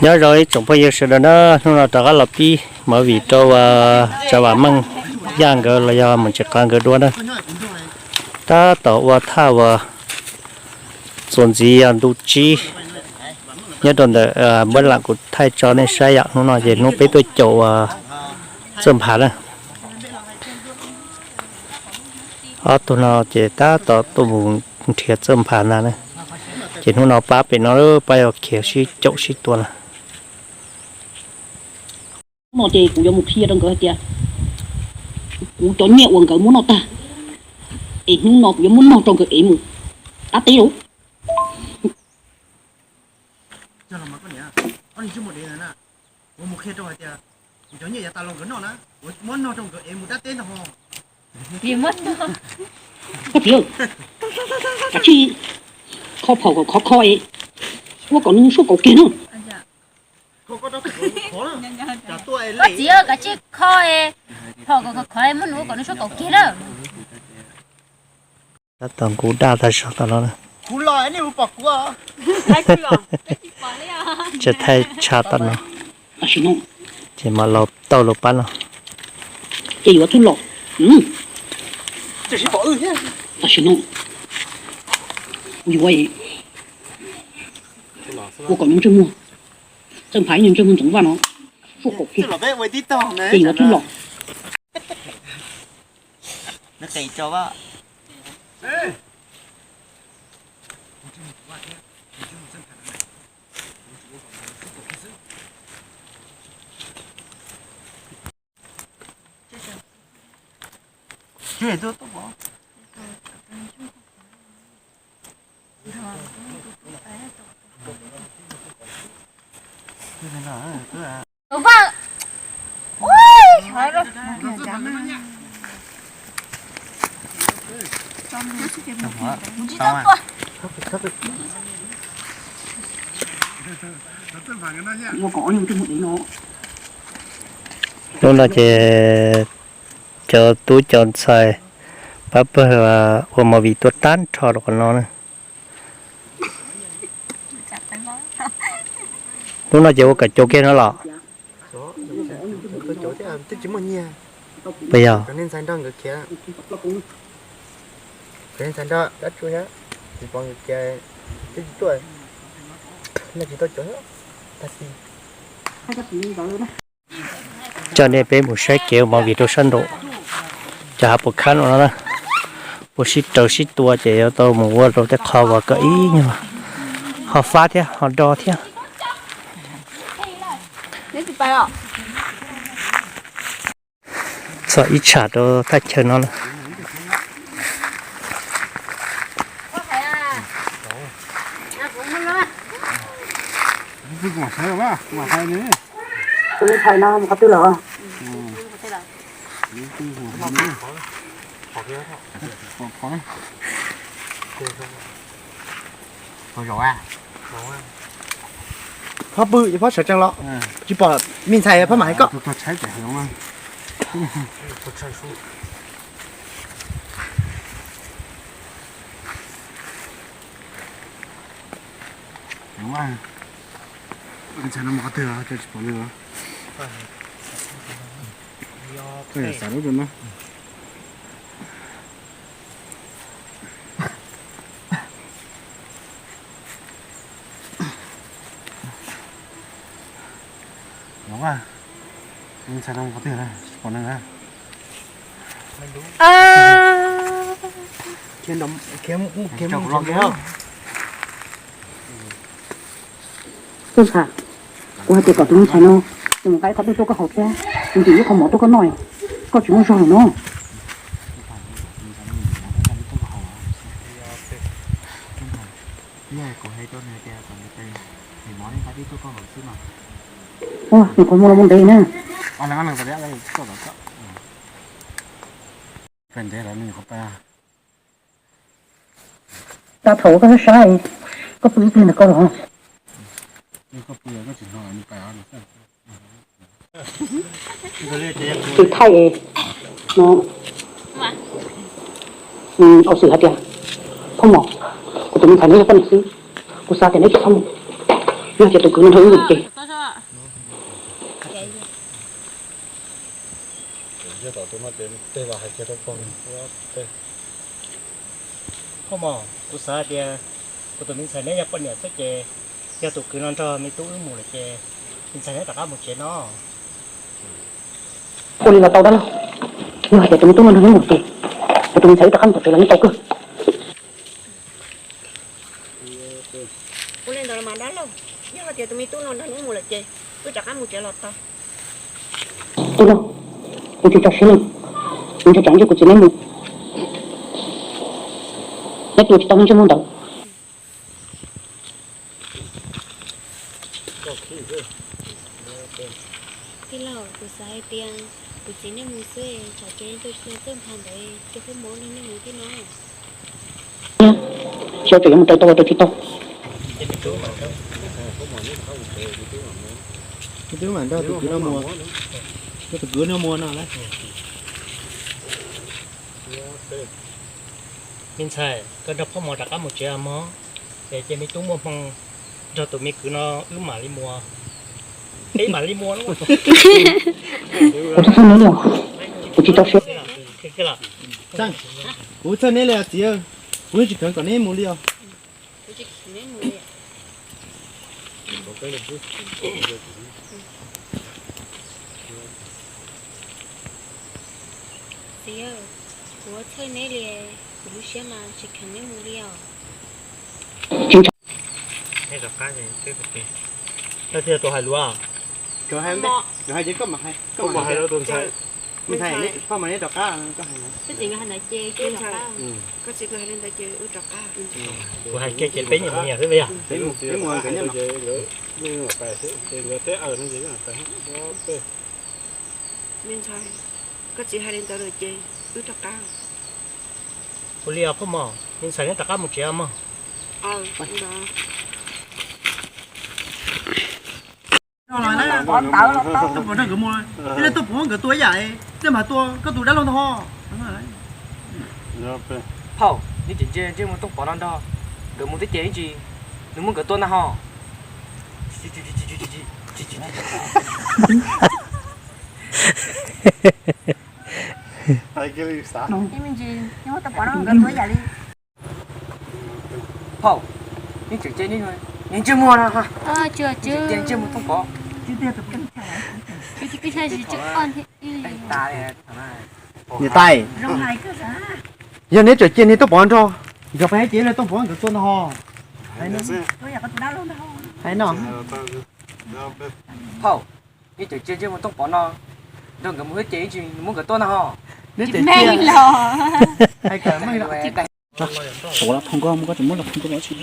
Nyob zoo ib tsoom phooj ywg sawv daws na, hnub no rov qab los pib movie rau Tsav Vam Meej Yaj nkawd los yog Mus Tsis Qab nkawd dua na. Tab tom ua thaj uas txuas ntxiv yog ntu tsib nyob rau ntawm npuab lam kuv thaij tso nej saib yom. Hnub no ces hnub peb tuaj caum uas Txawj Nphas na. Ob tug no ces tab tom tuaj mus nrhiav Txawj Nphas ntag na. Ces hnub no pab pem no pab yuav khiav sib caum sib tua na. Hnub no ces kuv yuav mus qhia rau nkawd hais tias kuv cov nyiaj uas nkawd muab noj tag, es hnub no kuv yuav muab noj rau nkawd ev mus dab teb lauj. Kuv mus qhia rau hais tias kuv cov nyiaj yav tas los nkawd noj na, kuv muab noj rau nkawd ev mus dab teb ntag ho. Koj txiv, kav tsij kho phom kom khov kho es ua kom nws suab kaus kiag na. Koj txiv, kav tsij kho phom kom khov khov muab nws ua kom nws suab kaus kiag na. Tab tom nqus daj tag zog tom no na. Tsis thaij tshav tom no. Ces mam los tauj lub pab no. Ces yuav tub los. Tam sim no kuv yuav ua kom nws ntsej muag, Txawj Nphas ib nws ntsej muag ntxoov vaj no, suab kaus kiag. Ces yuav tub los. Hnub no ces cov tub cov ntxhais pab pawg ua movie tuaj tag nrho rau qhov no na. Hnub no ces ua kom caum kiag no los. Puas yog? Coj nej peb mus saib kev ua movie rau sab nraud, cov hav puas khab no na, puas sib raws sib tua ces yuav tau mus ua rau tej qho uas kom ib nyuag ho fab thiab ho do thiab. Txog ib tsham rau thaj chaw no na. Phob pw ces phob sawv tsees los, tsis pom me ntxhais phob mam hais koj. Ntxhais no mus qhov twg tsis pom li. Xav lub rau no. Ntxhais no mus qhov twg tsis pom neeg. Txawj Nphas, kuv hais tias kom tus me ntxhais no nws mus nqa ib qho dej tuaj koj haus thiab nws ntim ib qho mov tuaj koj noj, koj tsis muaj zog lawm no. Ua, nws qhov muag los mus ntev na. Tag thaum koj sab sab, koj pw ib pliag ntawm koj los. Tus thaij no, au xwm hais tias, Phauj Mom, kuv tus me ntxhais no yog poj niam xwb, kuv xav tias neb tsis txhob mus, yog tias tus kwv no nrog wb mus ces Yog tom tus no ces tej zaum hais kiag rau pog. Phauj Mos, kuv xav hais tias kuv tus me ntxhais neb yog poj niam xwb ces yog tus kwv no nrog me tub wb mus lawm ces me ntxhais neb rov qab mus tsev no. Ua li los tau dab laug. Yog hais tias tus me tub no nrog neb mus ces kuv tus me ntxhais wb rov qab mus tom tsev los yeej tau kawg. Ua li ntawd los mas dab laug, yog hais tias tus me tub no nrog neb mus lawm ces wb rov qab mus tsev los tau. Tij laug, kuv tsis tso siab li, kuv ntshai tsam ntshe kuv txiv neb mus, neb tua tsis tau me ntsej muag ntawd. Tij laug, kuv xav hais tias kuv txiv neb mus xwb, tsam ces tua tsis tau txawj npha ntawd ces pheej mus nrog neb mus thiab no. Xyov tseem yuav mus raws tau los raws tsis tau. Tus kwv mam nrog tus kwv no mus, nrog tus kwv no mus no lawm. Me ntxhais, koj nrog phauj Mos rov qab mus tsev mog, es cia me tub muaj hmoo nrog tus me kwv no wb mam li mus. Peb mam li mus. Kuv tsis txhawj neb li, kuv tsis txhawj neb li txiv, kuv yeej tsis kheev kom neb mus li os. Txiv, kuv txhawj neb li, kuv lub siab mas tsis kheev neb mus li os. Koj thiaj tus hais lus, koj hais ces koj mam hais, koj mam hais rau tus ntxhais. Ntxhais, koj mam neb rov qab, koj hais na. Koj txiv nkawd hais ntawd ces, koj txiv nkawd hais li ntawd ces wb rov qab. Kuv hais kiag ces peb nyias mus nyias xwb yog. Peb mus nkawd nyias. Me ntxhais, koj txiv hais li ntawd lawm ces wb rov qab. Ua li os phauj Mos, me ntxhais neb rov qab mus tsev mog. Tuaj pov nkawd mus, nej tuaj pov nkawd tua ib yam, nej mas tua koj tus dab laug ntag ho. Phauj, neb tseem ntsia ntsej muag tooj pov no nrog nkawd mus thiab ces ib ntsis nws muab nkawd tua ntag ho. Phauj, neb tseem cia ntsej muag no, ntsej muag tooj pov. Niam tais, yog neb tseem cia neb tooj pov nrog nkawd pais thiab ces lawv tooj pov nkawd tua ntag ho. Hais no. Phauj, neb tseem cia ntsej muag tooj pov no nrog nkawd mus thiab ces ib ntsis nws muab nkawd tua ntag ho. Neb tseem cia. Hais kom meej los. Tau los phoo koj, muab koj tseem muab los phoo koj los tsis.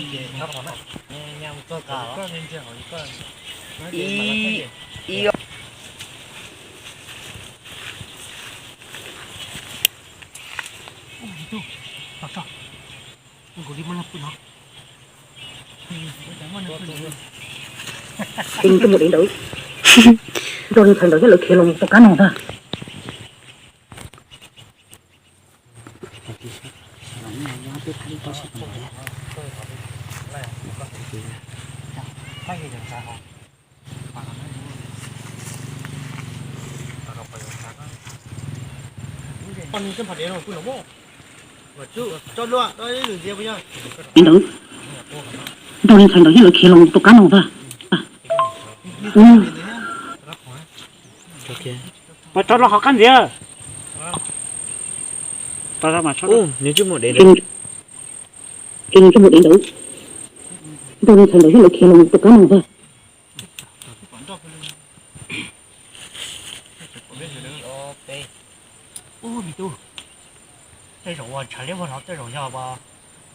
Ces nws tuaj mus dev ntawd, nrog ntxhais ntawd thiab lawv khiav los mus tom qab no ntag. Ntawd, nrog ntxhais ntawd thiab lawv khiav los mus tom qab no ntag. Pab tso rau hauv qab ntxiv. Ces nws tuaj mus dev ntawd, nrog ntxhais ntawd thiab lawv khiav los mus tom qab no ntag. Ub, me tub, tej zaum uas ntshav liab vog no tej zaum yog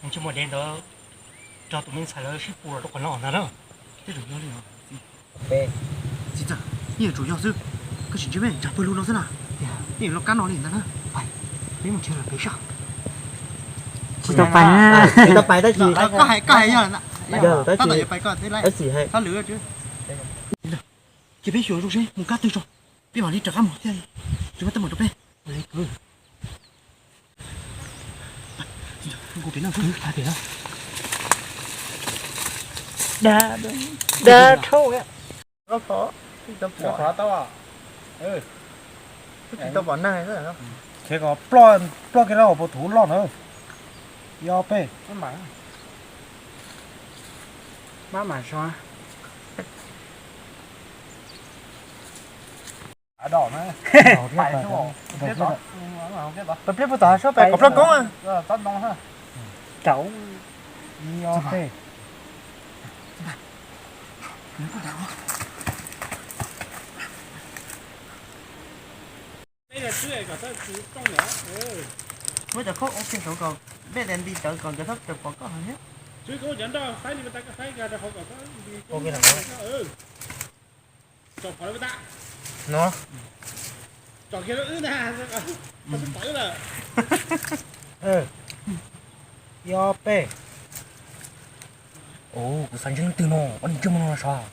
nws tsis muaj dev ntawd nrog tus me ntxhais lawv sib pus los rau qhov no ntag na. Tej zaum yog li no. Txiv, yeej yuav tsum yog xwb. Koj tsis ntsia me ntshav pawg lug no xwb na. Yeej yuav loj kab no li ntag na. Peb mus nrhiav lawm pem sab. Tsis tau pais, tsis tau pais tab sis koj hais, koj hais yog tab sis, tab sis hais, ces peb xyuas zoo seb mus kab twg tso, peb mam li rov qab mus thiab, tsis muaj teeb meem rau peb. Tsis tau pom neeg. Ces kom ploj, ploj kiag rau hauv paus thuv loj na. Ib ob peb. Pliab puag tom sab pem kom ploj koob. Rau. Ib ob peb. Muab cov khaub ua kiag saud kom, npej tas nti rawv kom nkawd txhob pom koj heev thiab. No. Ib ob peb. Kuv xav ntseeg leej twg no, ob leeg ntseeg no sav.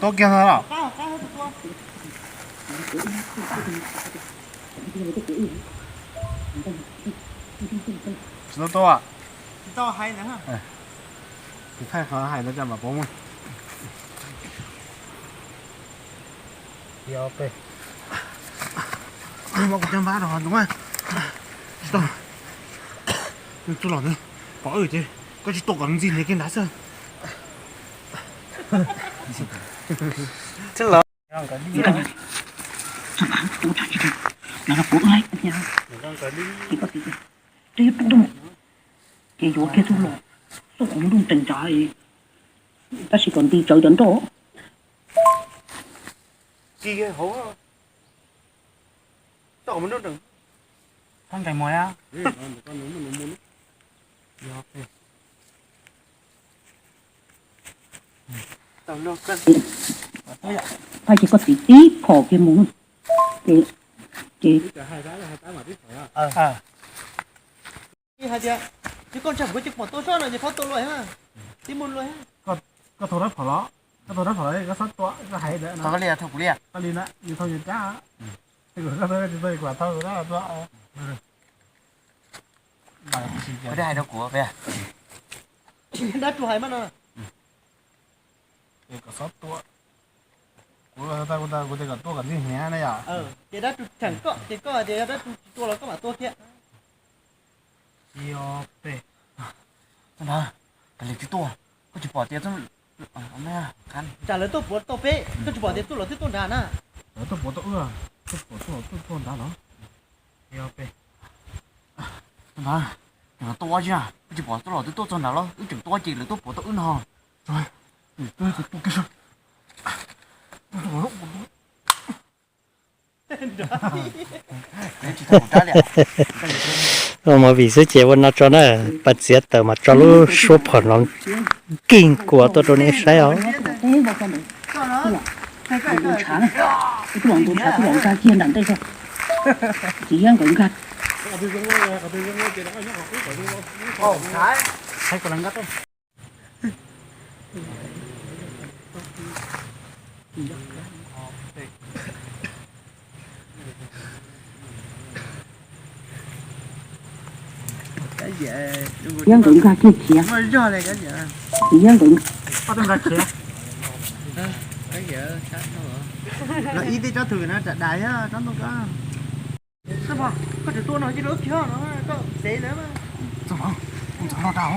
Tuab kiag no los? Tsis tau tuab. Kuv thaij qhov hais no coj mam pov mus. Muab kuv cov npab rau hauv ntoo. Tsis tau. Txuj lom ntawd pom wb ces koj tsis tuaj kom ntxig nws kiag nrad xwb. Ces yuav kiag txuj lom, txoj qhov muag nrooj ntees nrad, tab sis kom nti tsawv cov nroj. Txoj qhov muag nrooj ntees. Thab nqes mus a. Thaij ces koj txiv tib phom kiag mus. Ces, ces hais tias, ces koj ntshai kuv ces pom tua soj no ces phob tua luaj, tib mus luaj. Koj thau dawb phom los, koj thau dawb phom los koj txhob tua, koj hais ntawd no. Koj li, thau kuv li. Koj li na, yus thau yus rab. Koj tsis thau kuv thau rab tua. Koj hais rau kuv, dab tsi hais mas no. Kom txhob tua. Kuv, kuv tias kom tua kom ntxig hniav na yom. Ces dab tsi cheem koj ces koj tias yog dab tsi tsis tua los koj mam tua thiab. Ib ob peb. Txoj nrad, kav liam tsis tuaj, koj tsis pom tias, tsam lawv tuaj puav tau peb, koj tsis pom tias txuj lom twb tuaj nrad na. Lawv tuaj puav tau wb, tuaj puav txuj lom twb tuaj nrad los. Ib ob peb. Txoj nrad, tseem tuaj tsis na, koj tsis pom txuj lom twb tuaj txog nrad los, wb tseem tuaj ces lawv tuaj puav tau wb no. Ua movie xwb ces ua no tso na, pas txiav tawm mas tso lub suab phom no nkeeg kuas tuaj rau nej saib os. Yeeb nkaus nkag kiag khiav. Yeeb nkaus. Los ib teb tsob thum no ram dais thiab tsob ntoo ko. Koj tseem tua no cia rau kiag no koj xev lawm. Txog no, ntxov no dag.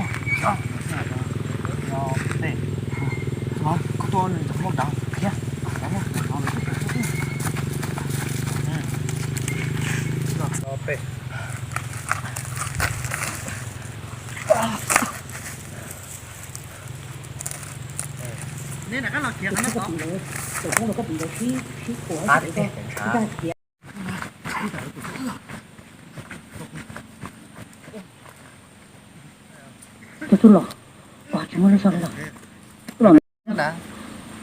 Koj tua ntxov no dag khiav. Neb rov qab los khiav qhov no tod. Cov tub los, tsis muaj lub zog li los. Tub los,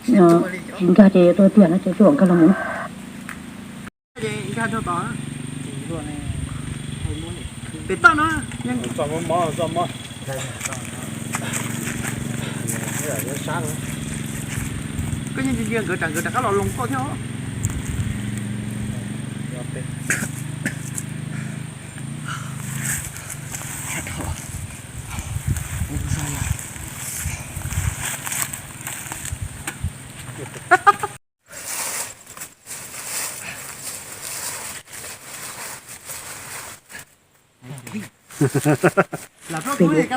tsis nkag ces tuaj tiag no ces tub los nkag los mus. Pem toj no. Koj yeej ntsia nkawd tsam nkawd rov qab los loos koj thiab. Ces yuav kiag koj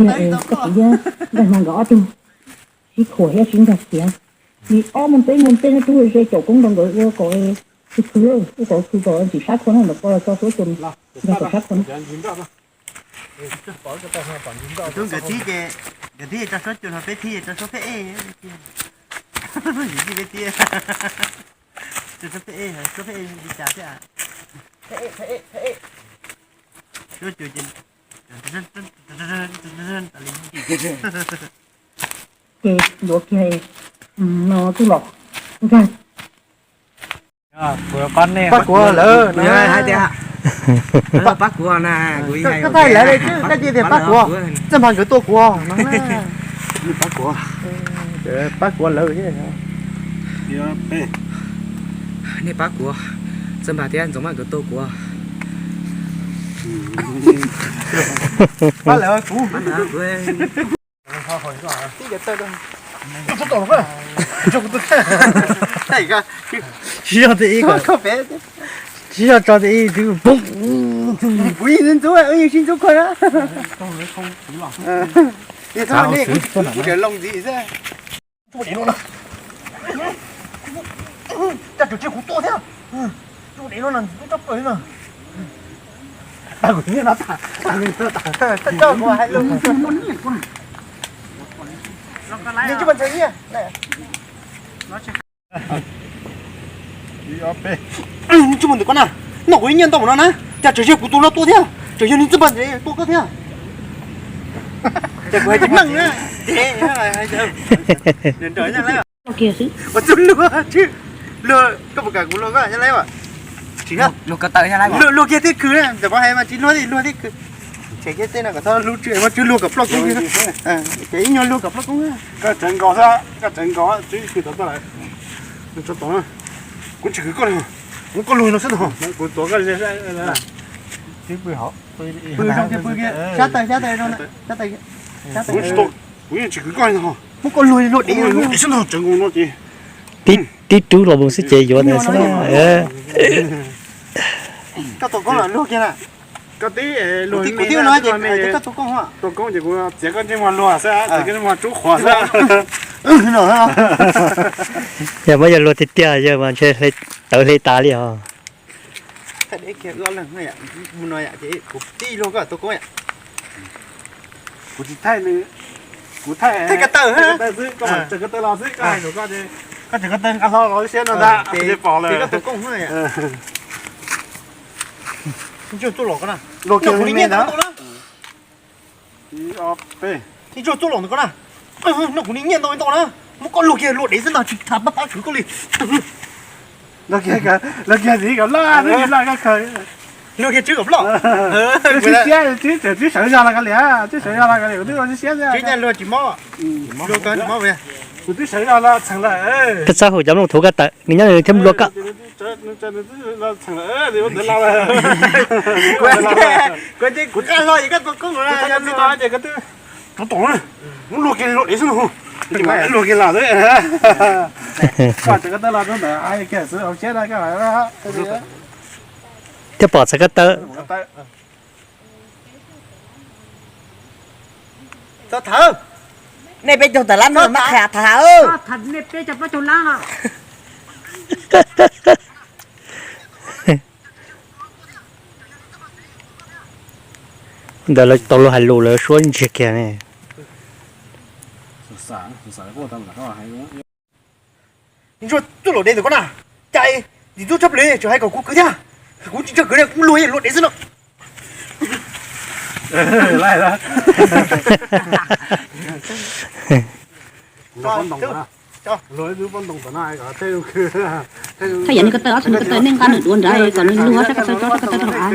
txiv thiab Nkauj Hmoo nkawd ob tug sib khuam thiab sib nkag khiav li ob moos peb moos tej no, rub ze caum koob rau nkawd ua kom khwv khwv, ua kom khwv kom ntxim sab khua no ntawm ko los tso suab cua nkag kom sab khua no. Tub nkawd thib ces, nkawd thib tso suab cua no, peb thib tso suab pheb ej. Peb thib tso suab pheb ej, suab pheb ej li cas thiab. Suab cua ces Ces yuav kiag no tub los nkag. Pab kuv lawm no. Hais tias pab kuv na, koj thaij lawv li, koj cia tias pab kuv, txawj npag nkawd tua kuv no. Pab kuv, pab kuv lawm. Nej pab kuv, txawj npag thiab Ntxoov Vaj nkawd tua kuv. Pab lawv kuv. Tsis yog tias ib ko, tsis yog tso tias ib twb poob. Kuv yeej ntxub, wb yeej sib ntxub kawg na. Kuv tseem loo ntxiv xwb. Tsuj dev no na, cas tseem tsis kuv tua thiab. Tsuj dev no na, ntxim tub tshaj plaws li na. Tsis muaj ntxhais nyiaj. Tsis muaj ntawm koj na, noj kuv ib nyiaj ntau no na, cas tseem yog kuv tus no tua thiab, tseem yog nws txawj npag tua koj thiab. Ces kuv hais tias meej na, ua txuj luag, luag, koj puas kam kuv luag koj Nyab Laj? Tsis, luag kiag tib khw na, ntawm pov hais mas tsis luag, luag tib khw. Tshem kiag tej no kom txhob hlub tswb, muab tswb luag kom ploj koob. Ces ib nyuag luag kom ploj koob. Koj tsawv nkaus xwb, koj tsawv nkaus tswb khw tod tuaj lawm. Kuv tsis khwv koj li, muab koj luag no xwb no. Kuv tuav koj li. Pw zoo kiag, pw kiag, sab tais, sab tais, sab tais. Kuv yeej tsis khwv koj li no. Muab koj luag luag dev xwb no, tsawv nkaus no ces. Tib rub los mus xwb ces yuav ntawd xwb na. Koj tua koob los luag kiag na. Koj tib luag, kuv tib no ces koj tua koob, tua koob ces kuv txiav koj ntsej muag luag xwb, txiav koj ntsej muag rub qhuav xwb. Yog muab yawg luag tiag tiag yawg mas ntshe tawv hle tas li os. Thaij deb kiag loj leeg no yom, mus no yom, ces kuv tib luag koj tua koob yom. Kuv tsis thaij nws, kuv thaij, thaij ko taw xwb, koj tseem ko taw los xwb, koj hais rau koj, koj tseem ko taw nqa hlo los siab no ntag, ces pom lawm. Koj tua koob yom. Ntsuag tuaj los ko na, luag kiag me me ntawd. Ib ob peb. Ib tsuag txuj los ntawm ko na. Noj kuv niag nyiaj ntau ntau na. Muab koj luag kiag luag dev xwb ntag, tsis tham pab pab khwv koj li. Luag kiag txiv kom loj, twb tsis loj koj khaws. Luag kiag tswb kom ploj. Twb siab siab, twb tseem twb sawv zog los kav liam, twb sawv zog los kav liam, kuv twb ua siab siab. Twb nyaj luag tsis mob, luag koj tsis mob. Kuv twb sawv zog los txheem lawm. Koj txhob hu cov nplooj thuv koj tawm, nws nyob nws thiab luag koj. Kuv qab hlo ces koj tua koob los. Rov tom, muab luag kiag luag dev xwb no. Luag kiag los xwb. Koj tseem ko taw los rau ntawm kiag xwb, hauv siab na koj. Thiab pom txhais ko taw. Txhob tham, nej peb caug tawm lab no mas tham tham. Ntawd lawv tau luag hais lus lawv suab ntsiag kiag ne. Ntsuag tuaj luam dev ntawm koj na, cas ntxim tub tshaj plaws tseem hais kom kuv kwv thiab. Kuv tsis tshaj kwv li, kuv luag luag dev xwb no. Thaj yam nws ko taw, ob tug nws ko taw, nej nqa nws duav nrad kom nws luag sab ko taw tso, sab ko taw rau hauv av.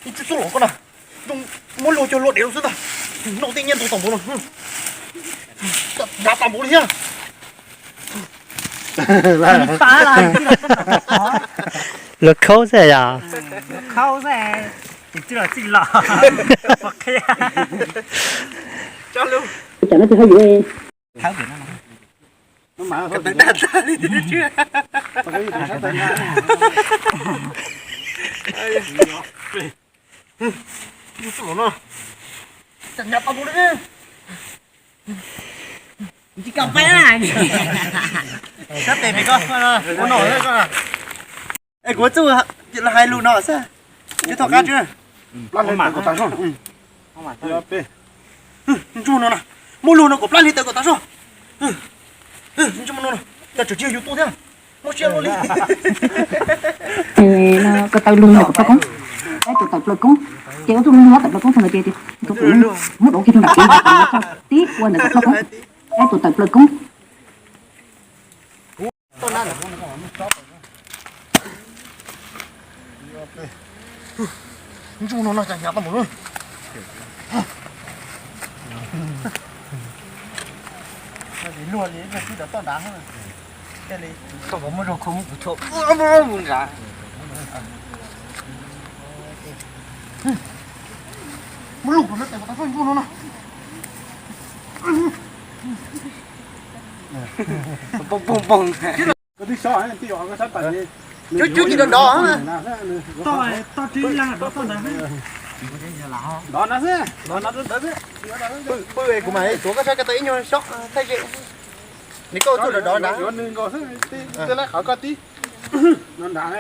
Ib tsuj txuj los koj na, muab luag cov luag dev xwb ntag. Noj tej nyiaj ntau tom npaum no, dav tom npaum li thiab. Luag khaub xwb yom. Cov no tsis haj yuav. Ka tawg daj tag li tiag. Sab tes pem koj, ua no koj. Es kuv txuj hais lus no xwb, tsis tau qab tsis. Ntsuag no na, muaj lug no kom plab hli tawm kom tas zog. Ntsuag no, cas tseem tsis yog yus tua thiab, muaj siab luaj li. Ko taw lug no kom plawv koob, tus tawm plawv koob, ces ua txuj lug no tawm plawv koob tag ntawd ces muab dov kiag rau nram kev, tib ua ntawd kom plawv koob, tus tawm plawv koob. Ntsuag no no cas hnyav tau npaum no. Luag li tsis tau toj nrad, koj muab zog kho muab kuv tho mus nrad. Muab lug no ntsuag no no. Poob poob poob. Cub cub tsis dov dov. Toj toj tib leeg dov toj ntawd. Dov no xwb, dov no ntawd xwb. Pw kuv mam tuav koj sab ko taw ib nyuag xyob thaij ze. Nws koj txuj dov dov nrad.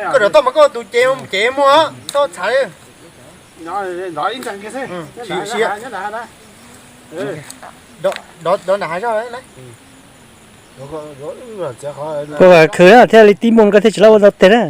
Koj dov toj mas koj tus cev cev muag txhob txhav li. Dov nram hav zog. Koj khwv thiaj li tib muag koj thiaj tsis lab ua ntau teg na.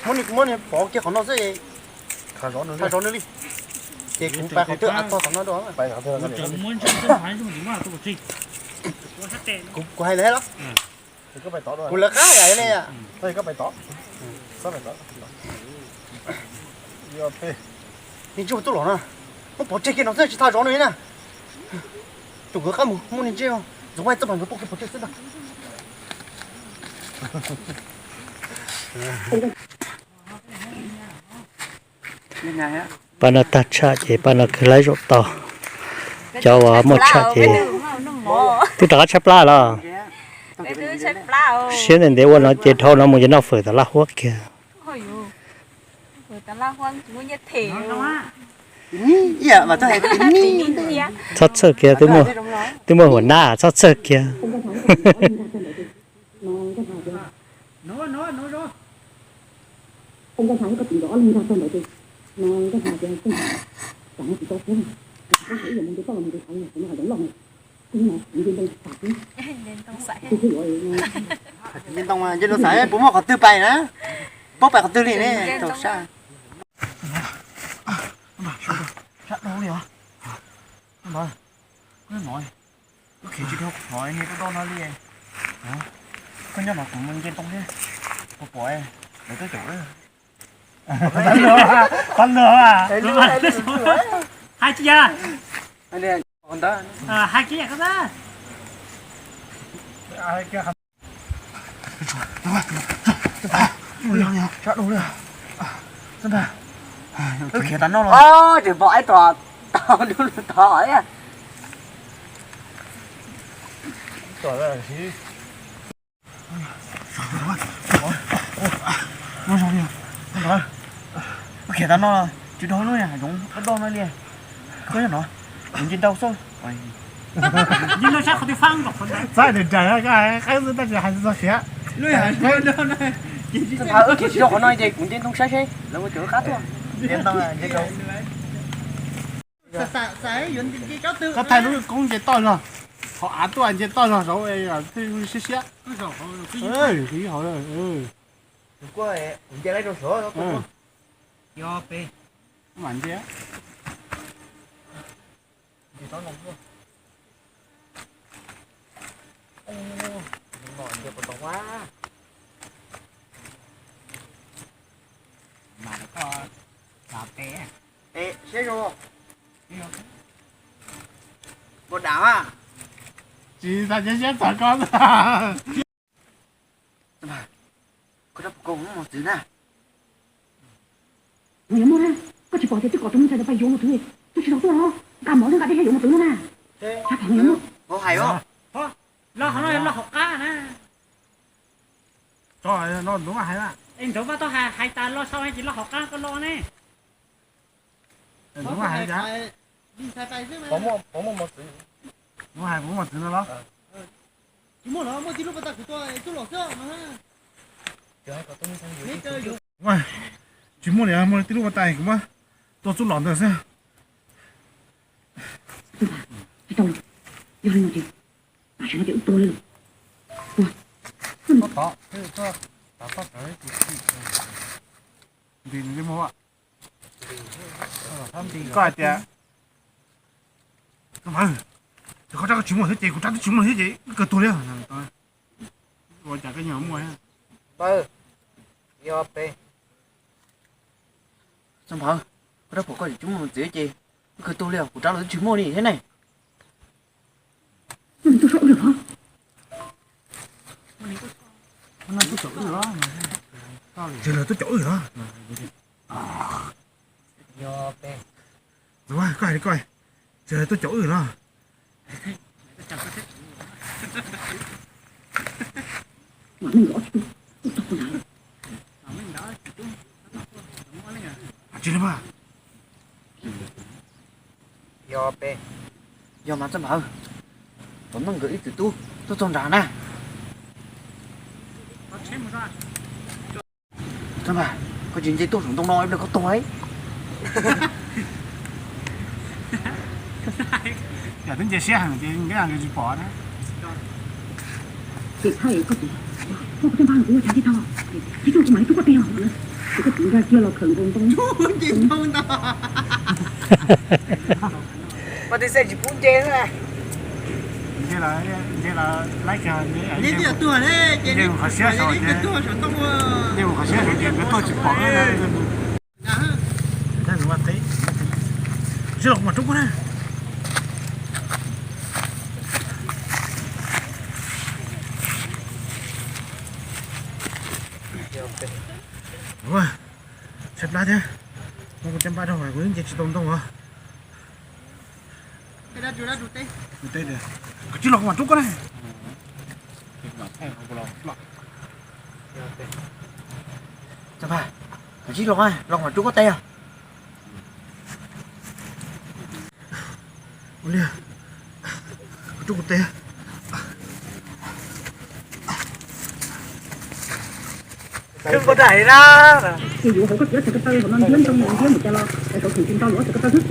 Muab nws pov kiag qhov no xwb, thav zov nws li. Ces kuv pais qhov twg av tog qhov no dua. Kuv hais lawv los? Kuv lawv qab yam li. Niag ntsej muag tub los no, muab pov tseg kiag no xwb tsis thav zov nws li na. Tsoom nkawd qab mus muab niag ntsej, ntxuav vaj txoj pas nkawd pov kiag pov tseg xwb ntag. Pab no tag tshaj ces pab no kwv laib zaum tau. Cov uas muaj tshaj ces twb rov qab tshaib plab los. Siab ntev ntev ua no ces dhau no mus ces noj fawm tom laj huab kiag. Txhob txhawj kiag, twb muaj huam nab txhob txhawj kiag. Nce ntoo, nce ntoo xaiv puas muaj qhov twg pais na, paub pais qhov twg li ne, tau sab. Sab dhau li os. Ntawd, koj no, koj khiav tsis dhau qhov niag doj doj no li. Koj nyob no kuv mus nce ntoo thiab, kuv pom lawv twb caum. Hais tsis yog. Hais tsis yog koj. Tseem pom ib tog tau dub lug tod. Khiav tau no, tsis dhau lub zoov doj no li. Koj no, kuv nce ntau xwb. Txhob nraim nraim, qeeb xwb tab sis hais txog siav. Wb khiav tsis dhau qhov no ces kuv nce ntoo saib seb lawv ua cas qab tuaj. Koj thaij lub koob nce toj zog, qhov av tuaj nce toj zog saud thiaj siab siab. Kuv nce lawm rau saud. Mam nce. Nce puas tau a? Mas koj Ua dam a. Tsis tau cov siab txog koj. Koj rab puas koj mus txwv na. Nws yuav muaj na, koj tsis pom tias twb kom tus me ntxhais pais yuav mus txwv, twb tsis tau tuaj los nqa mov thiab nqa dej thiab yuav mus txwv no na. Rab phom nws yuav muaj. Hauv hais os. Los hauv no los hauv qab na. Tso no ntxuav hais na. Es ntxuav koj tau hais hais tas los sau hais ces los hauv qab koj los ne. Ntxuav hais cas? Ntxuav hais puas muaj mos txwv no los? Tsis muaj los muaj tib lub pas tas kuv tua tub los xwb no. Tsis muaj li, muaj tib lub pas tas kuv muab tua tub los ntawd xwb. Yog li no ces tam sim no ces wb tua li lawm. Nti nti mus. Koj hais tias, Txoj Npawg, koj rab koj tsis muaj thiab ces kuv rab twb tsis muaj thiab ces wb kawg tuag li. Ua cas koj nyiam muaj? Txoj Npawg, koj rab phom koj tsis muaj txiv ces wb kawg tuag li, kuv rab los twb tsis muaj li thiab ne. Tsis lawv tuaj caum wb los? Koj hais li koj, tsis lawv tuaj caum wb los? Tsis li mas. Yog mas Txoj Npawg, tus neeg nkawd ib txwm tub tuaj txog nrad na. Txoj Npawg, koj tsis nce tuaj saum ntoo no ib pliag koj tuag. Yog twb nce siab heev ces nkev nkawd tsis pom na. Ces txhob, koj, koj, koj tej npab kuv ua cas tsis tau, tsis tuaj kuv mam li tuaj koj tes os. Ces koj txiv nkag kiag los khawm nkaus ntoo. Koj tej xej tsis pub nce na. Nce los, nce los laib kiag, nce mus qhov siab saud ces, nce mus qhov siab saud ces nkawd tuaj tsis pom na. Sib los kuv mam rub koj na. Tshaib plab thiab, muab kuv caj npab rau kuv twb nce tsis tau ntoo os. Koj sib los kuv mam rub koj na. Koj sib los, los kuv mam rub koj tes os. Ua li, kuv rub kuv tes. Ces yuav hauv koj txiv ob txhais ko taw hauv no ntiab ntoo ntiab mus cas los hauv tseem tsis nto yuav ob txhais ko taw xwb.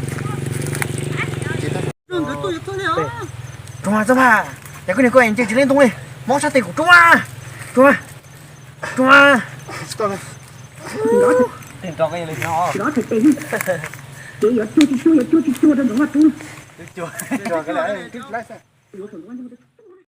Tsuag Txoj Npawg, cas koj niag koj nce tsis li ntoo li, mob sab tes kuv Tsuag, Tsuag, Tsuag. Tsis tau, tsis tau, tsis tau, tau, tsis tau.